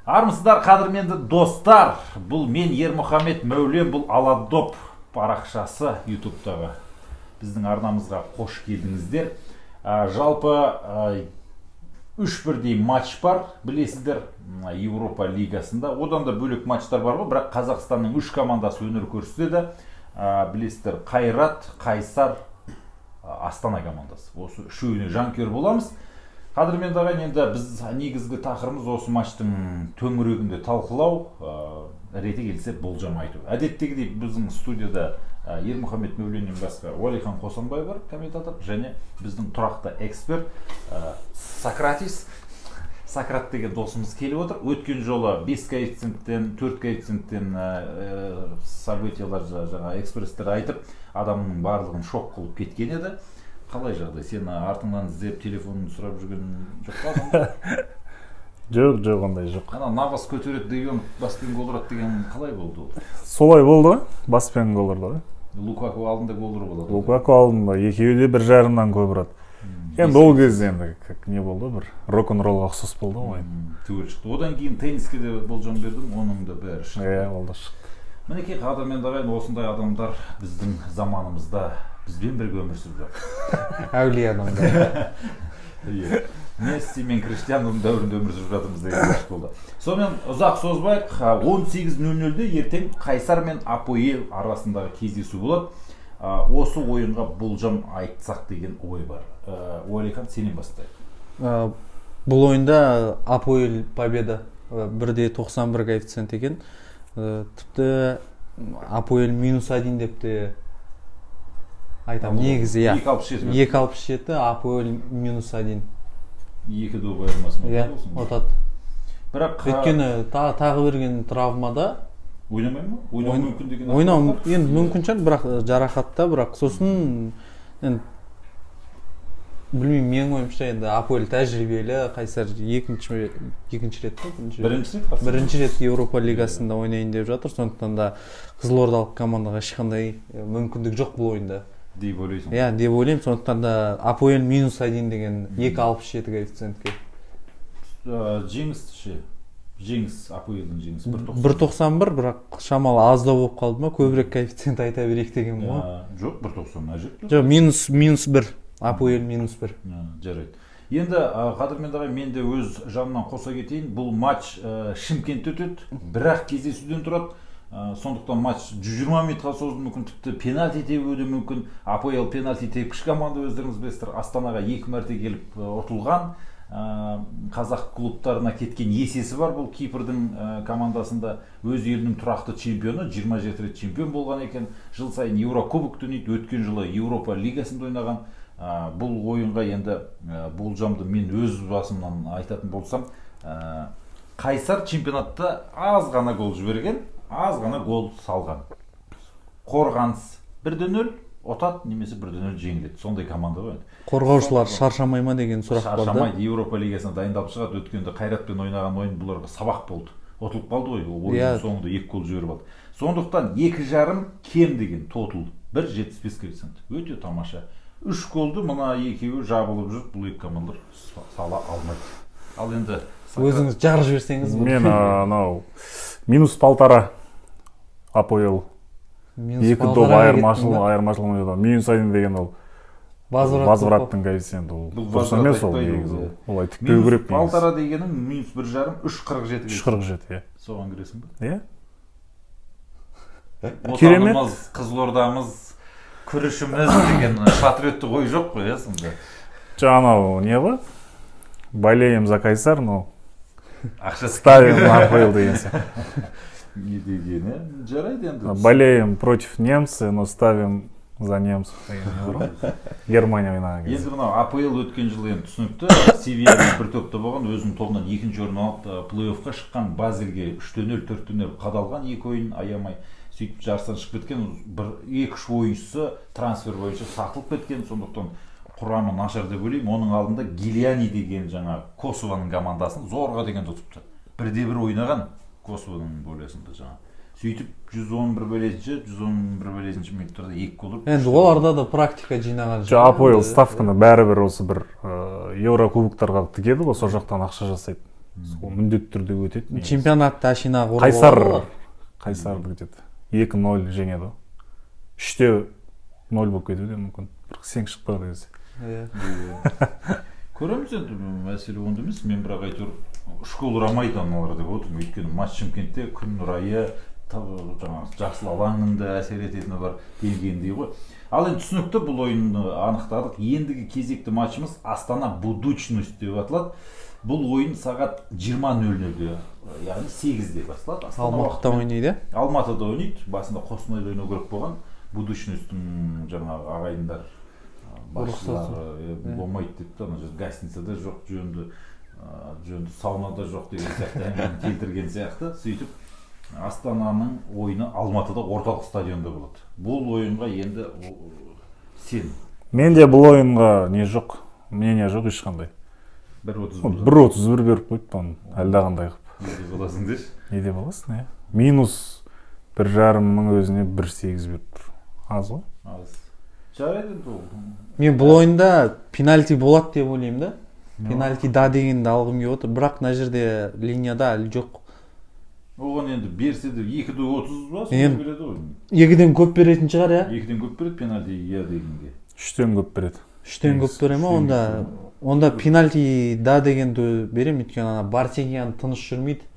Армысыздар, қадірменді достар! Бұл мен, Ермұхамед Мәулен, бұл Аладоп парақшасы ютубтағы. Біздің арнамызға қош келдіңіздер. Жалпы үш бірдей матч бар, білесіздер, Еуропа лигасында. Одан да бөлек матчтар бар ғой, бірақ Қазақстанның үш командасы өнер көрсетеді. Білесіздер, Қайрат, Қайсар, Астана командасы. Осы үшеуіне жанкүйер боламыз. Қадірменді ағайын, енді біз негізгі тақырыбымыз осы матчтың төңірегінде талқылау, реті келсе, болжам айту. Әдеттегідей, біздің студияда Ермұхамед Мәуленнен басқа Уәлихан Қосанбай бар, комментатор, және біздің тұрақты эксперт Сократис, Сократ деген досымыз келіп отыр. Өткен жолы 5 коэффициенттен, 4 коэффициенттен событиялар, жаңа экспресстер айтып, адамның барлығын шок қылып кеткен еді. Қалай жағдай? Сені артыңнан іздеп, телефоныңды сұрап жүрген жоқ па адамдар? Жоқ, ондай жоқ. Ана Навас көтереді, Де Йонг баспен гол ұрады деген қалай болды ол? Солай болды ғой, баспен гол ұрды ғой. Лукаку алдында гол ұрып алады. Лукаку алдында, екеуі де 1,5-дан көп ұрады. Енді ол кезде енді как не болды, бір рок н роллға ұқсас болды ғой ойын. Түгел шықты. Одан кейін тенниске де болжам бердім, оның да бәрі шықты. Иә, ол да шықты. Мінекей, қадірменді ағайын, осындай адамдар біздің заманымызда бізбен бірге өмір сүріп жатыр. Әулие адамдар. Иә, Месси мен Криштианоның дәуірінде өмір сүріп жатырмыз деген сияқты болды. Сонымен, ұзақ созбайық, 18:00-де ертең Қайсар мен АПОЭЛ арасындағы кездесу болады. Осы ойынға болжам айтсақ деген ой бар. Уәлихан, сенен бастайық. Бұл ойында АПОЭЛ победа, 1,91 коэффициент екен. Тіпті АПОЭЛ минус один деп те айтамын негізі, иә. 2,67. 2,67, АПОЭЛ минус один. Екі доп айырмасымен. Иә, ұтады. Бірақ өйткені тағы берген травмада. Ойнамай ма? Ойнауы мүмкін деген ойнау ақпарат бар. Енді мүмкін шығар, бірақ жарақатта. Бірақ сосын енді білмеймін, менің ойымша, енді АПОЭЛ тәжірибелі, Қайсар екінші рет па, бірінші рет? Бірінші рет қатысады. Бірінші рет Еуропа лигасында ойнайын деп жатыр, сондықтан да қызылордалық командаға ешқандай мүмкіндік жоқ бұл ойында деп ойлайсың? Иә, деп ойлаймын. Сондықтан да АПОЭЛ минус один деген 2,67 коэффициентке. Жеңіс ше? Жеңіс, АПОЭЛдің жеңісі 1,90. 1,91, бірақ шамалы аздау болып қалды ма, көбірек коэффициент айта берейік деген ғой. Жоқ, 1,90 әжептәуір. Жоқ, минус бір, АПОЭЛ минус бір. Жарайды. Енді, қадірменді ағай, мен де өз жанымнан қоса кетейін. Бұл матч Шымкентте өтеді, бірақ кездесуден тұрады. Сондықтан матч 120 минутқа созылуы мүмкін, тіпті пенальти тебуі де мүмкін. АПОЭЛ пенальти тепкіш команда, өздеріңіз білесіздер. Астанаға екі мәрте келіп ұтылған. Қазақ клубтарына кеткен есесі бар бұл Кипрдің командасында. Өз елінің тұрақты чемпионы, 27 рет чемпион болған екен. Жыл сайын Еурокубокты ойнайды, өткен жылы Еуропа лигасында ойнаған. Бұл ойынға енді болжамды мен өз басымнан айтатын болсам, Қайсар чемпионатта аз ғана гол жіберген, аз ғана гол салған. Қорғаныс 1-0 ұтады немесе 1-0 жеңіледі. Сондай команда ғой енді. Қорғаушылар шаршамай ма деген сұрақ бар да. Шаршамайды, Еуропа лигасына дайындалып шығады. Өткенде Қайратпен ойнаған ойын бұларға сабақ болды. Ұтылып қалды ғой, ол ойынның соңында екі гол жіберіп алды. Сондықтан 2,5 кем деген тотал 1,75 коэффициент. Өте тамаша. Үш голды мына екеуі жабылып жүріп, бұл екі командалар сала алмайды. Ал енді Өзіңіз жарып жіберсеңіз бұл. Мен анау минус полтора АПОЭЛ. Минус Екі доп полтораға айырмашылығы кеттің ба? Айырмашылығы минус один деген ол Возврат. Возвраттың коэффициенті ол Бұл дұрыс возврат емес ол айтпайды ол, негізі. иә. Олай тікпеу Минус керек негізі. полтора дегенің минус 1,5, 3,47. 3,47, иә. Соған кіресің ба? Иә. Керемет. Отанымыз, Қызылордамыз, күрішіміз деген патриоттық ой жоқ қой, иә, сонда? Жоқ, анау не ғой, болеем за Кайсар, но ақша ставим на АПОЭЛ деген сияқты. Не деген, иә, жарайды енді. Болеем против немцы, но ставим за немцев деген не бар ғой, Германия ойнаған кезде. Енді мынау АПОЭЛ өткен жылы, енді түсінікті, Севильямен бір топта болған, өзінің тобынан екінші орын алып, плей-оффқа шыққан. Базельге 3-0, 4-0 қадалған, екі ойын аямай. Сөйтіп жарыстан шығып кеткен. Бір екі үш ойыншысы трансфер бойынша сатылып кеткен, сондықтан құрамы нашар деп ойлаймын. Оның алдында Гилиани деген жаңа Косовоның командасын зорға дегенде ұтыпты, 1-1 ойнаған Косовоның болесінде жаңа. Сөйтіп 111 бөлесінші, 111 бөлесінші минуттарда екі гол ұрып. Енді оларда да практика жинаған. Жоқ, АПОЭЛ ставканы бәрібір осы бір еурокубоктарға тігеді ғой, сол жақтан ақша жасайды. Сол міндетті түрде өтеді негізі. Чемпионатта әшейін ақ ұрып Қайсар алады олар. Қайсарды где-то 2-0 жеңеді ғой. 3-0 болып кетуі де мүмкін. Бірақ сең шықпады кезде. Иә. Көреміз енді, мәселе онда емес. Мен бірақ әйтеуір үш гол ұрамайды аналар деп отырмын. Өйткені матч Шымкентте, күн райы, жаңағы жасыл алаңның да әсер ететіні бар дегендей ғой. Ал енді түсінікті, бұл ойынды анықтадық. Ендігі кезекті матчымыз Астана Будущность деп аталады. Бұл ойын сағат 20:00-де, яғни 8-де басталады. Астана Алматыда уақытымен. ойнайды, иә? Алматыда ойнайды. Басында Қостанайда ойнау керек болған. Будущностьтің жаңағы ағайындар, басшылары болмайды деп та, ана жерде гостиницада жоқ, жөнді саунада жоқ деген сияқты әңгімені келтірген сияқты. Сөйтіп Астананың ойыны Алматыда орталық стадионда болады. Бұл ойынға енді сен. Менде бұл ойынға не жоқ, мнение жоқ ешқандай. Бір отыз бір. 1.31 беріп қойды оны, әлдеқандай қылып. Не деп аласың деші? Не деп аласың, иә. Минус бір жарымның өзіне 1.8 беріп тұр. Аз ғой? Аз. Жарайды енді ол. Мен бұл ойында пенальти болады деп ойлаймын да. Пенальти да дегенді алғым келіп отыр. Бірақ мына жерде линияда әлі жоқ. Оған енді берсе де екі де отыз ба, сондай Енді береді ғой. Екіден көп беретін шығар, иә? Екіден көп береді пенальти, иә дегенге. Үштен көп береді. Үштен көп бере ма? Үштен Онда көп береді. Онда пенальти да дегенді беремін, өйткені ана Барсегян тыныш жүрмейді.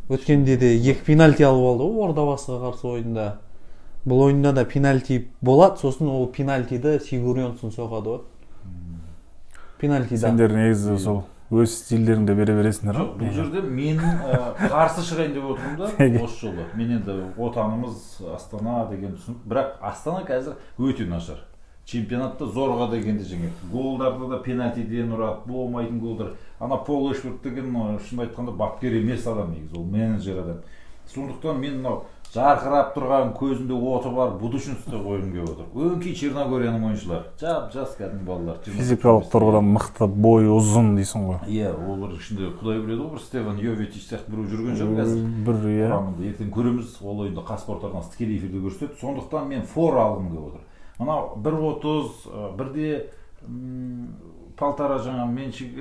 Өткенде де екі пенальти алып алды ғой Ордабасыға қарсы ойында. Бұл ойында да пенальти болады, сосын ол пенальтиді Сигурьонсон соғады ғой. Пенальти да. Сендер негізі сол өз стильдеріңді бере бересіңдер Жоқ, ғой. бұл жерде мен қарсы шығайын деп отырмын да Неге? осы жолы. Мен енді отанымыз Астана деген түсінік, бірақ Астана қазір өте нашар. Чемпионатта зорға дегенде жеңеді. Голдарды да пенальтиден ұрады, болмайтын голдар. Ана Пол Эшворт деген, шынын айтқанда, бапкер емес адам негізі, ол менеджер адам. Сондықтан мен мынау жарқырап тұрған, көзінде оты бар Будущностьті қойғым келіп отыр. Өңкей Черногорияның ойыншылары. Жап-жас кәдімгі балалар. Жиырма Физикалық бес. тұрғыдан мықты, бойы ұзын дейсің ғой. Иә, олар ішінде құдай біледі ғой, бір Стефан Йоветич сияқты біреу жүрген шығар қазір. Бір, иә. Құрамында ертең көреміз, ол ойынды Қазспорт арнасы тікелей эфирде көрсетеді. Сондықтан мен фора алғым келіп отыр. Мынау бір отыз, бірде, полтора жаңа меншік,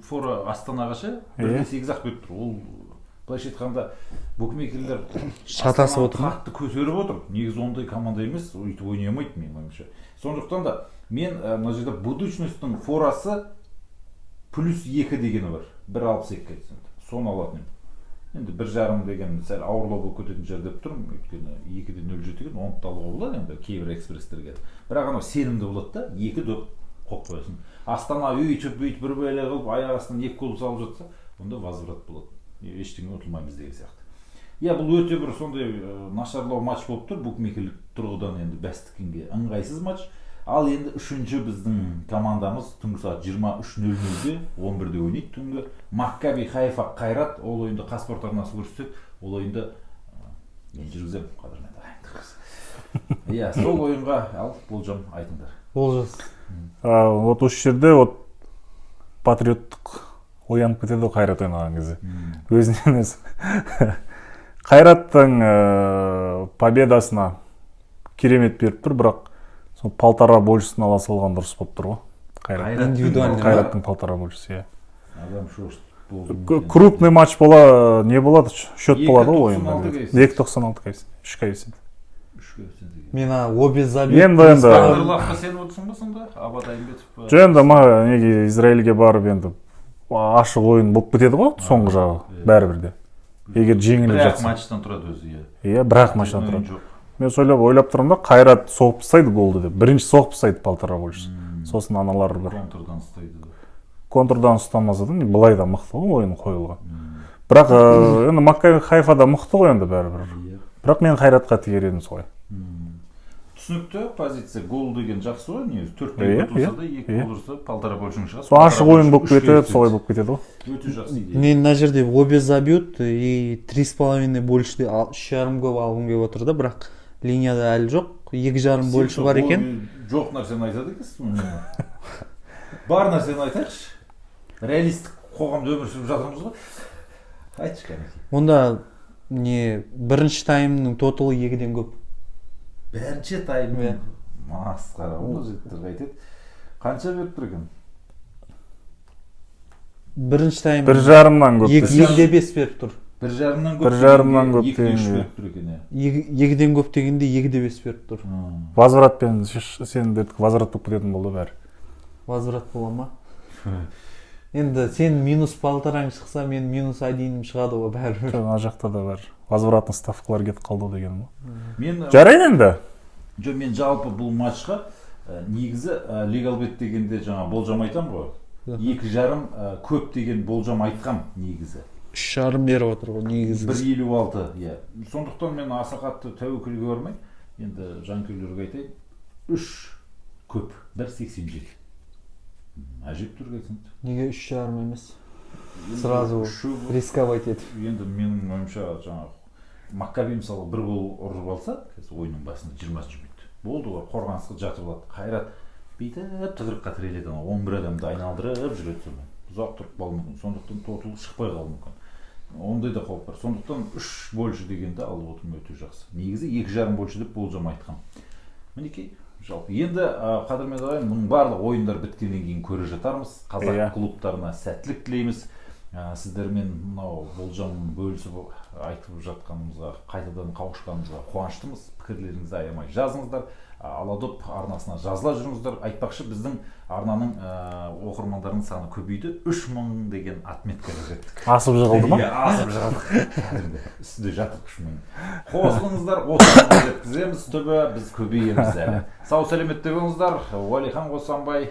фора Астанаға ше, бірде сегіз ақ беріп тұр. Ол былайша айтқанда букмекерлер Шатасып Астананы отыр ма? қатты көтеріп отыр. Негізі ондай команда емес, өйтіп ойнай алмайды менің ойымша. Сондықтан да мен мына жерде Будущностьтің форасы плюс екі дегені бар. Бір алпыс екі коэффициент. Соны алатын едім. Енді бір жарым деген сәл ауырлау болып кететін шығар деп тұрмын. Өйткені екі де нөл жеті деген оны да алуға болады енді кейбір экспресстерге. Бірақ анау сенімді болады да, екі доп қойып қоясың. Астана өйтіп бүйтіп бір бәле қылып аяқ астынан екі гол салып жатса, онда возврат болады. Ештеңе ұтылмаймыз деген сияқты. Иә, бұл өте бір сондай нашарлау матч болып тұр. Букмекерлік тұрғыдан енді бәс тіккенге ыңғайсыз матч. Ал енді үшінші біздің командамыз түнгі сағат жиырма үш нөл нөлде, он бірде ойнайды түнгі. Маккаби Хайфа Қайрат, ол ойынды Қазспорт арнасы көрсетеді. Ол ойынды мен жүргіземін, қадірменді ағайындар. Иә, сол ойынға ал болжам айтыңдар. Олжас. Вот осы жерде вот патриоттық оянып кетеді ғой Қайрат ойнаған кезде. Өзінен өзі. Қайраттың победасына керемет беріп тұр, бірақ сол полтора большесін ала салған дұрыс болып тұр ғой. Қайрат. Қайраттың Индивидуальный, Қайраттың полтора большесі, иә. Адам шошытып болды. Крупный матч бола, не болады, счет Екі болады ғой тоқсан ойында. алты коэффициент. Екі тоқсан алты коэффициент, үш коэффициент. Үш коэффициент екен. Мен ана обе забьют. Енді, енді. Вандерлафқа сеніп отырсың ба сонда? Абат Айымбетов па? Жоқ, енді ма, неге Израильге барып енді ашық ойын болып кетеді ғой соңғы жағы, бәрібір де. Егер жеңіліп Бір-ақ жатса. матчтан тұрады өзі, иә. Иә, бір-ақ матчтан Ойын тұрады. жоқ. Мен ойлап тұрмын да, Қайрат соғып тастайды голды деп. Бірінші соғып тастайды полтора больше. Сосын аналар бір Контрдан ұстайды. Контрдан ұстамаса да, былай да мықты ғой ойын қойылған. Бірақ енді Маккаби Хайфа да мықты ғой енді бәрібір. Бірақ мен Қайратқа тигер едім солай. Түсінікті позиция. Гол деген жақсы ғой негізі. Төрт Иә, гол ұтылса да, екі иә. гол ұрса, полтора больше шығады. Сол ашық ойын болып Үш кетіп, коэффициент. солай болып кетеді ғой. Өте жақсы идея. Мен мына жерде обе забьют и три с половиной больше, үш жарым көп алғым келіп отыр да, бірақ линияда әлі жоқ. Екі жарым больше бар екен. Жоқ нәрсені айтады екенсің үнемі. Бар нәрсені айтайықшы. Реалистік қоғамда өмір сүріп жатырмыз ғой. Айтшы кәнекей. Онда не, бірінші таймның тоталы екіден көп. Бірінші тайм. Иә. Масқара, ол жігіттер қайтеді. Қанша беріп тұр екен? Бірінші тайм 1,5-нан көп. 2,5 беріп тұр. 1,5-нан көп. 1,5-нан көп 2,3 дегенде. Беріп тұр екен, иә. 2-ден көп дегенде 2,5 беріп тұр. Возвратпен сендердікі возврат болып кететін болды бәрі. Возврат бола ма? Енді сен минус полтораң шықса, мен минус одиным шығады ғой бәрібір. Жоқ, ана жақта да бар. Возвратный ставкалар кетіп қалды дегенім ғой. Мен Жарайды енді. Жоқ, мен жалпы бұл матчқа негізі легалбет дегенде жаңа болжам айтамын ғой. 2,5 көп деген болжам айтқам негізі. 3,5 беріп отыр ғой негізі. 1,56, иә. Сондықтан мен аса қатты тәуекелге бармай, енді жанкүйерлерге айтайын, 3 көп, 1,87. Әжептәуір коэффициент. Неге 3,5 емес? Сразу Үшеу рисковать етіп. Енді менің ойымша, жаңағы Маккаби мысалы бір гол ұрып алса, қазір ойынның басында 20-минут. Болды, олар қорғанысқа жатып алады. Қайрат бүйтіп тығырыққа тіреледі, анау 11 адамды айналдырып жүреді сонымен. Ұзақ тұрып қалуы мүмкін. Сондықтан тотал шықпай қалуы мүмкін. Ондай да қауіп бар. Сондықтан 3 больше дегенді алып отырмын, өте жақсы. Негізі 2,5 больше деп болжам айтқам. Мінекей, жалпы енді қадірменді ағайын, мұның барлық ойындар біткеннен кейін көре жатармыз. Қазақ клубтарына сәттілік тілейміз. Сіздермен мынау болжам бөлісіп айтып жатқанымызға, қайтадан қауышқанымызға қуаныштымыз. Пікірлеріңізді аямай жазыңыздар. Аладоп арнасына жазыла жүріңіздер. Айтпақшы, біздің арнаның оқырмандарының саны көбейді. 3000 деген отметкаға жеттік. Асып жығылды ма? Иә, асып жығылдық. Кәдімгі үстінде жатыр 3000. Қосылыңыздар, 30 000-ға жеткіземіз, түбі біз көбейеміз әлі. Сау сәлеметте болыңыздар. Уәлихан Қосанбай,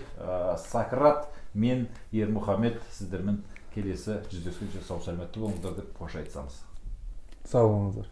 Сократ, мен Ермұхамед сіздермен келесі жүздескенше сау сәлеметте болыңыздар деп қош айтысамыз. Сау болыңыздар.